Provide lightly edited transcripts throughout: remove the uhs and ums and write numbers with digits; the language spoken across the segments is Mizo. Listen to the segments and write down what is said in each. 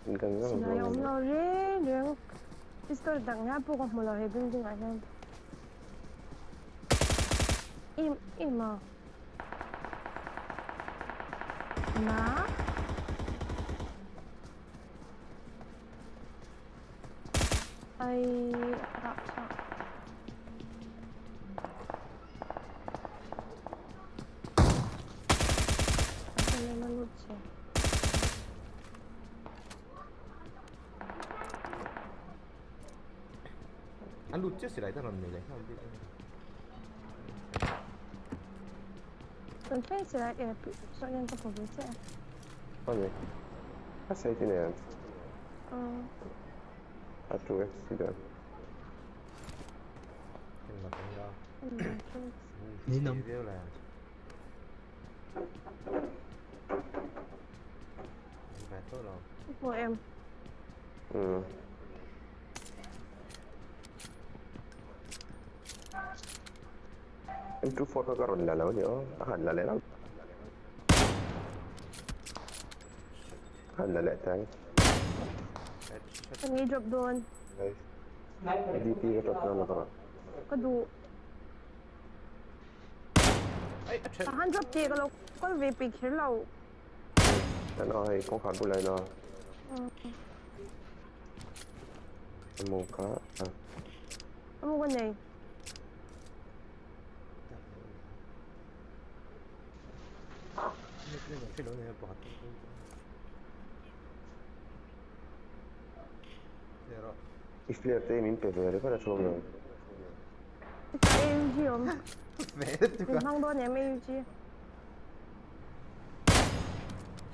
Silai a awm lo reng reng. Pistol tak ngial pawh ka hmu lo he building ah hian. Em em a. Na. Ai rah tha. An lut chiah silai te rawn nei leh nghal bik a ni. Kan thleng silai e saw hian ka pawh ve chiah e. Ani. A sei ti nen. A tu accident. Ni nam. Hmu em? Mm. M24 kha ka rawn la lo a ni aw, a han la leh rauh. A han la leh tang. Kan i drop dawn. Nice. DP ka drop dawn lo ka rawn. Ka duh. Ka han drop tih ka lo kawl ve peih kher lo. Kan aw hei kawngkhar bulah in aw. Amu kha. Amu ka nei. I flare te min pe ve ringawt a thu awm lo. AUG awm. Min hmang dawn em AUG?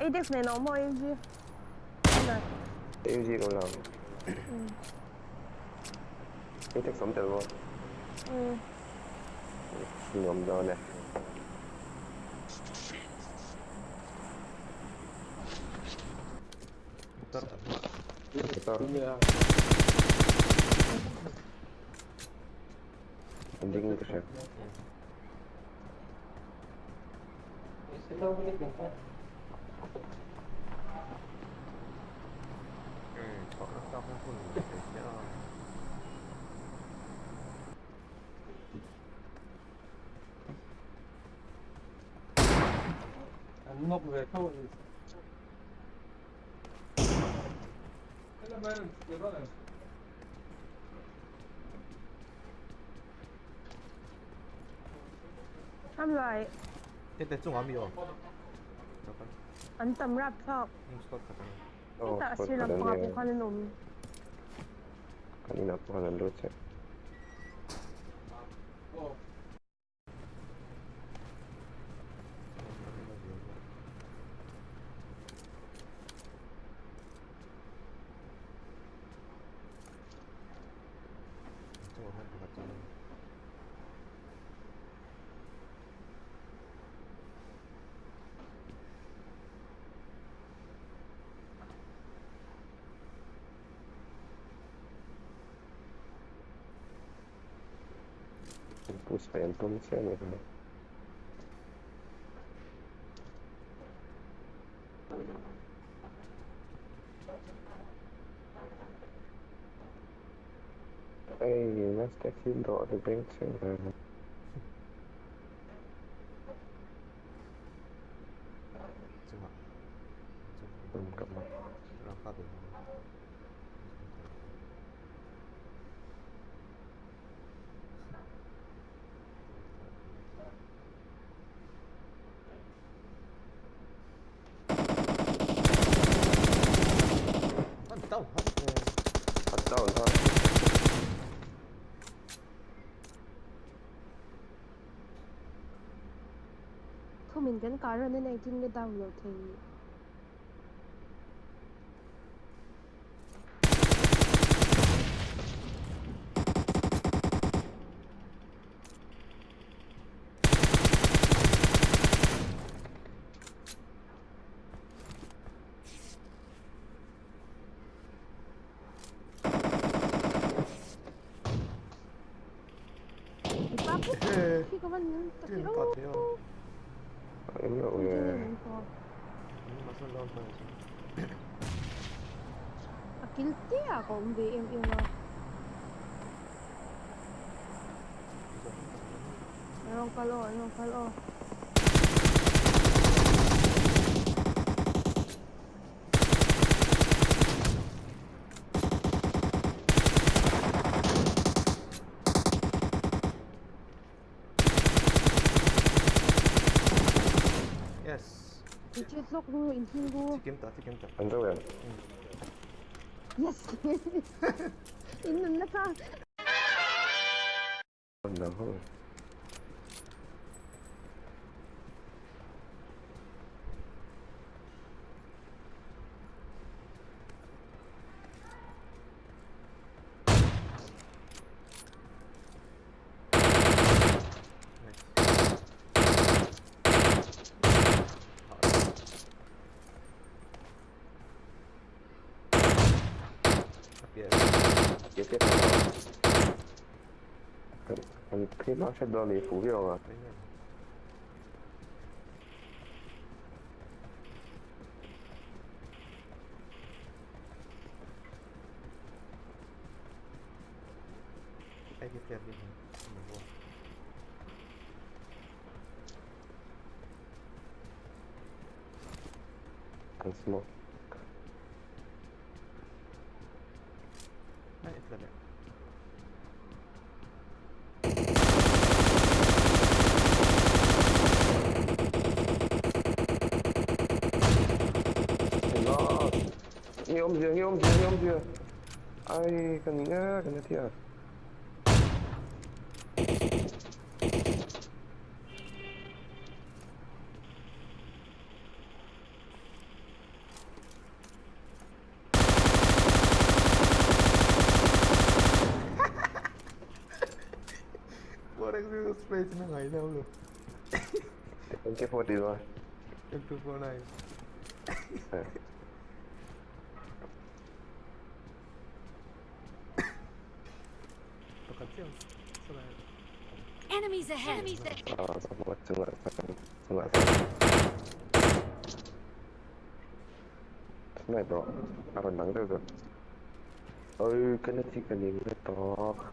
ADX nen a awm aw AUG. AUG ka awm lo. ADX awm tel maw? Nuam dawn e. Motor. An ding ka hria. An nawk ve tho a ni. Am lai. Tete chungah mi aw. An tam rap thlak. Hetah sir lam pangah pawh khan an awm. Kan inah pawh khan an lut che. Push pe an tum chiah a ni kha. Ei, nasa takin dawh ri beng chheng reng. A down ha. Thumin kan karan in engtin nge down loh thei ni. Kil te ah ka awm ve em em a. An rawn kal aw, an rawn kal aw. Yes. Inchhit lawk ru, inhim ru. Chikim ta, chikim ta. An zo em? Yes. In nunna kha. An dang ho. An smoke. Hello. Ngi awmzia, ngi awmzia, ngi awmzia. Ai, ka ning a, ka na thia. Forex spray chu na ngai lo lo. MK40 rồi. M249. Pakhat chiang. Salah. Enemies ahead! Ah, sama chungah chungah Sniper. Aron dang deuh. Oi, kena chi ka ning na tok.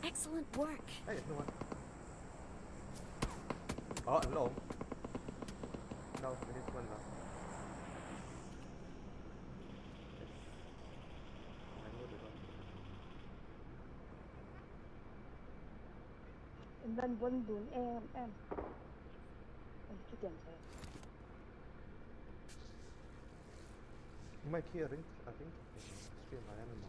Excellent work! Ê, đúng rồi. Ờ, anh lộn. Đâu, cái this one rồi. In van bon dun em em. Em chutiang che. Mai khi ring, ring. Stream lại em một.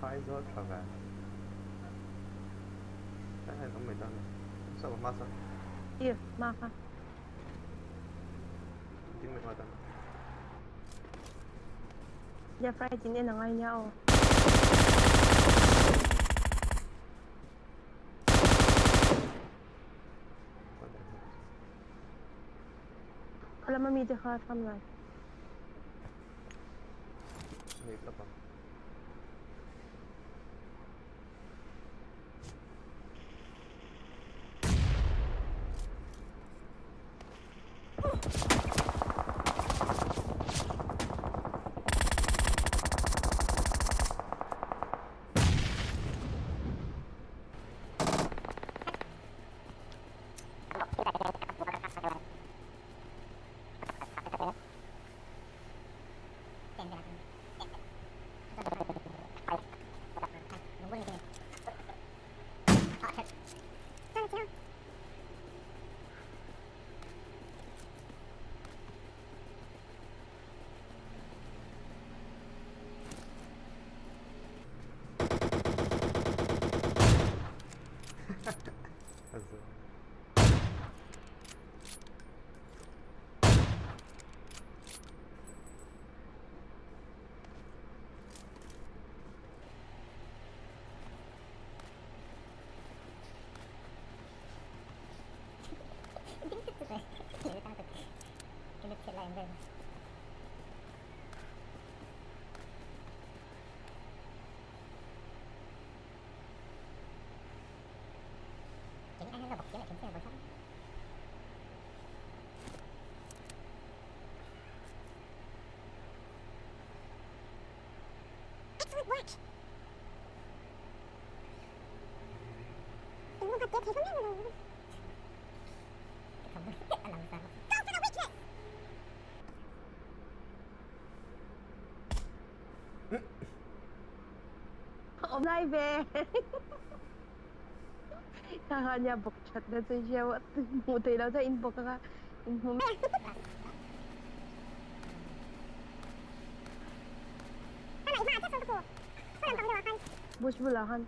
Hai giờ trở về. Cái này cũng 15. Sao mà sao? Iya, ma kha. Tiếng mình hoa Ya Friday ni na ngai nia aw. lama mi te kha tham lai. Nei tak ang. Awm lai ve. Kha kha nia bawk that na chu hriau a hmuh theih loh chuan in bawk anga in hmu mai. Bush bulah khan.